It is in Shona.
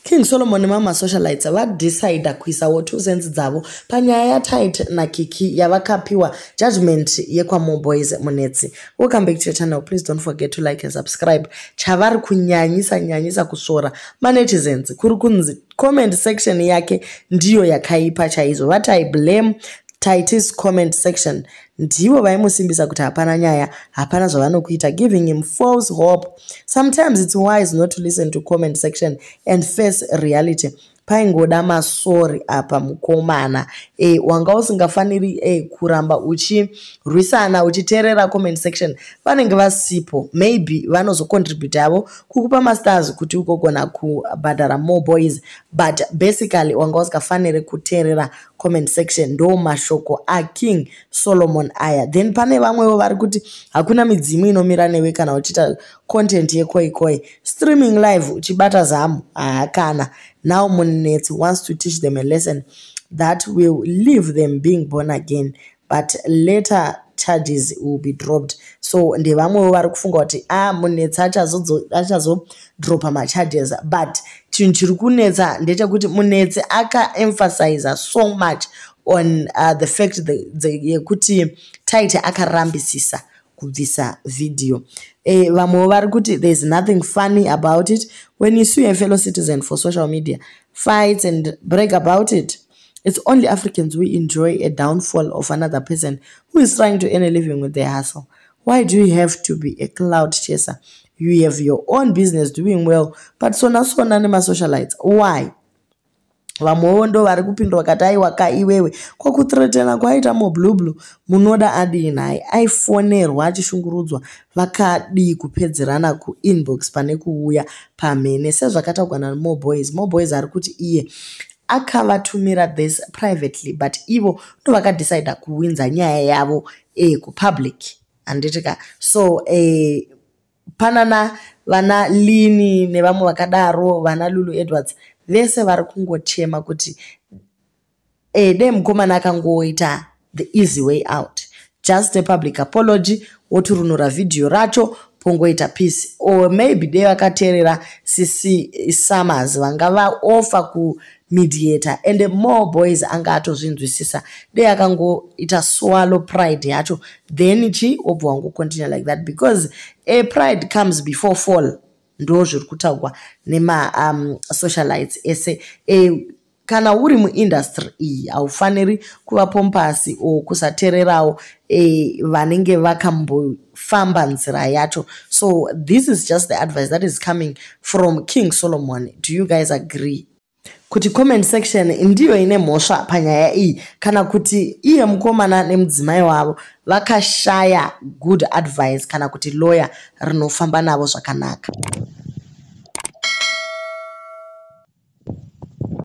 King Solomon nemamwe masocialites vadecida kuisawo 2 cents dzavo panyaya yaTytie naKiki yavakapiwa judgment yekwaMoreboys Munetsi. Welcome back to your channel. Please don't forget to like and subscribe. Chavari kunyanyisa nyanyisa kusvora manetizens, kuri kunzi comment section yake ndiyo yakaipa chaizvo. Vati, "I blame Tytie's comment section. Ndivo vaimusimbisa kuti hapana nyaya, hapana zvavanokuita, giving him false hope. Sometimes it's wise not to listen to comment section and face reality. Paingoda masorry apa mukomana. Wanga usingafaniri kuramba uchirwisana uchiteerera comment section. Vanenge vasipo, maybe vanozocontributa yavo kukupa mastars kuti ugogona kubhadhara more boys, but basically wanga usingafaniri kuteerera comment section." Ndo mashoko aKing Solomon aya. Then pane vamwewo vari kuti hakuna midzimu inomira newe kana uchiita content yekoikoi, streaming live uchibata zamu haakana. Now Munetsi wants to teach them a lesson that will leave them being born again, but later charges will be dropped. So ndevamwewo vari kufunga kuti a Munetsi achazodropa macharges, but chinhu chiri kunetsa ndechekuti Munetsi akaemphasiza so much on the fact yekuti Tytie akarambisisa kubvisa vhidhiyo. Vamwewo vari kuti there is nothing funny about it when you sue a fellow citizen for social media fights and brag about it. It's only Africans who enjoy a downfall of another person who is trying to earn a living with their hustle. Why do you have to be a clout chaser? You have your own business doing well, but sona sona nemasocialites, why?" Vamwewo ndo vari kupindura vakati, "Aiwa ka iwewe, kwakuthreatena kwaita moblue, munoda adii naye? Aifonerwa achishungurudzwa, vakadii kupedzerana kuinbox pane kuuya pamhene?" Sezvakataurwa naMoreboys, Moreboys ari kuti iye akavatumira this privately, but ivo ndo vakadecida kuwinza nyaya yavo kupublic, handiti ka? So panana vana Lini nevamwe vakadaro, vana Lulu Edwards, vese vari kungochema kuti dei mukomana akangoita the easy way out, just a public apology, woturunura vhidhiyo racho, pongoita peace. Or maybe dei vakateerera Cc Summers, vanga vaofa kumediator, and more boys anga atozvinzwisisa. Dei akangoita swallow pride yacho, then chi wobva wangocontinue like that, because a pride comes before fall. Ndo zviri kutaurwa nemasocialites ese. Kana uri muindustry iyi, haufaniri kuva pompous o kusateererawo vanenge vakambofamba nzira yacho. So this is just the advice that is coming from King Solomon. Do you guys agree kuti comment section ndiyo ine mhosva panyaya iyi, kana kuti iye mukomana nemudzimai wavo vakashaya good advice, kana kuti lawyer rinofamba navo zvakanaka?